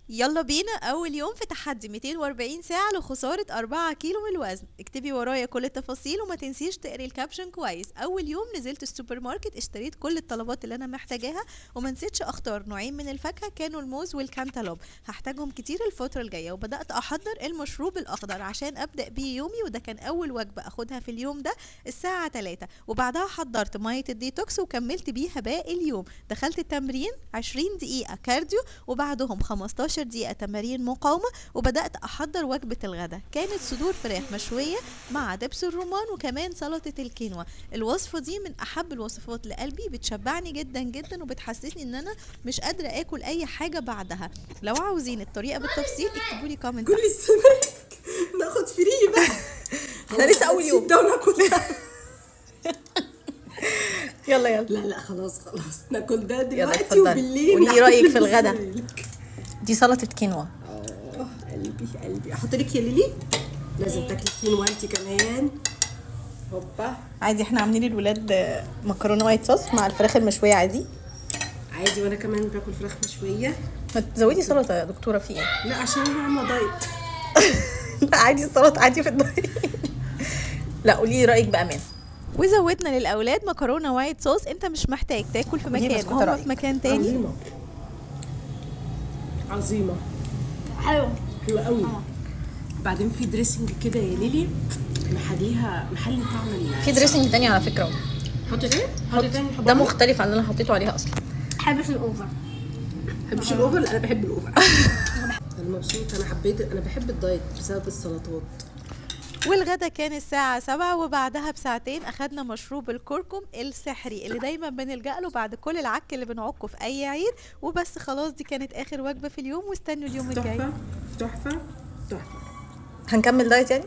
يلا بينا اول يوم في تحدي 240 ساعة لخسارة 4 كيلو من الوزن. اكتبي ورايا كل التفاصيل وما تنسيش تقري ال caption كويس. اول يوم نزلت السوبر ماركت، اشتريت كل الطلبات اللي انا محتاجاها وما نسيتش اختار نوعين من الفاكهة، كانوا الموز والكانتالوب، هحتاجهم كتير الفترة الجاية. وبدأت احضر المشروب الاخضر عشان ابدأ بيه يومي، وده كان اول وجبة اخدها في اليوم ده الساعة 3. وبعدها حضرت مية الديتوكس وكملت بيها باقي اليوم. دخلت التمرين 20 دقيقة cardio وبعدهم 15 دقيقة تمارين مقاومة، وبدأت أحضر وجبة الغداء. كانت صدور فراخ مشوية مع دبس الرمان وكمان سلطة الكينوا. الوصفة دي من أحب الوصفات لقلبي، بتشبعني جدا جدا وبتحسسني إن أنا مش قادرة آكل أي حاجة بعدها. لو عاوزين الطريقة بالتفصيل اكتبوا لي comment. كل السمك ناخد free بقى. احنا لسه أول يوم. ده وناكل ده. يلا يلا. لا لا خلاص خلاص ناكل ده يلا دلوقتي اتفضلي. وبالليل. قولي ايه رأيك في نحتفل الغدا؟ بالسمك. دي سلطة كينوا. قلبي قلبي. احط لك يا ليلي، لازم تاكلي كينوا انت كمان. هوبا. عادي احنا عاملين للولاد مكرونة white sauce مع الفراخ المشوية عادي. عادي، وانا كمان باكل فراخ مشوية. ما تزودي سلطة يا دكتورة، في ايه؟ لا عشان انا عامله دايت. لا عادي السلطة عادي في الدايت. لا قولي رأيك بأمان. وزودنا للأولاد مكرونة white sauce. انت مش محتاج تاكل في قولي مكان بسكوتة وهم رأيك. في مكان تاني. عظيمة عظيمة، حلو حلوة قوي. بعدين في dressing كده يا ليلي محليها، محلي طعم في dressing تاني على فكرة. حط تاني، حط تاني. ده مختلف عن اللي انا حطيته عليها اصلا. بحبش ال over. بحبش ال over. لا انا بحب ال over. انا مبسوطة، انا حبيت، انا بحب الدايت بسبب السلطات. والغدا كان الساعة 7، وبعدها بساعتين أخدنا مشروب الكركم السحري اللي دايما بنلجأ له بعد كل العك اللي بنعكه في أي عيد. وبس خلاص، دي كانت آخر وجبة في اليوم، واستنوا اليوم الجاي. تحفة تحفة تحفة. هنكمل دايت يعني؟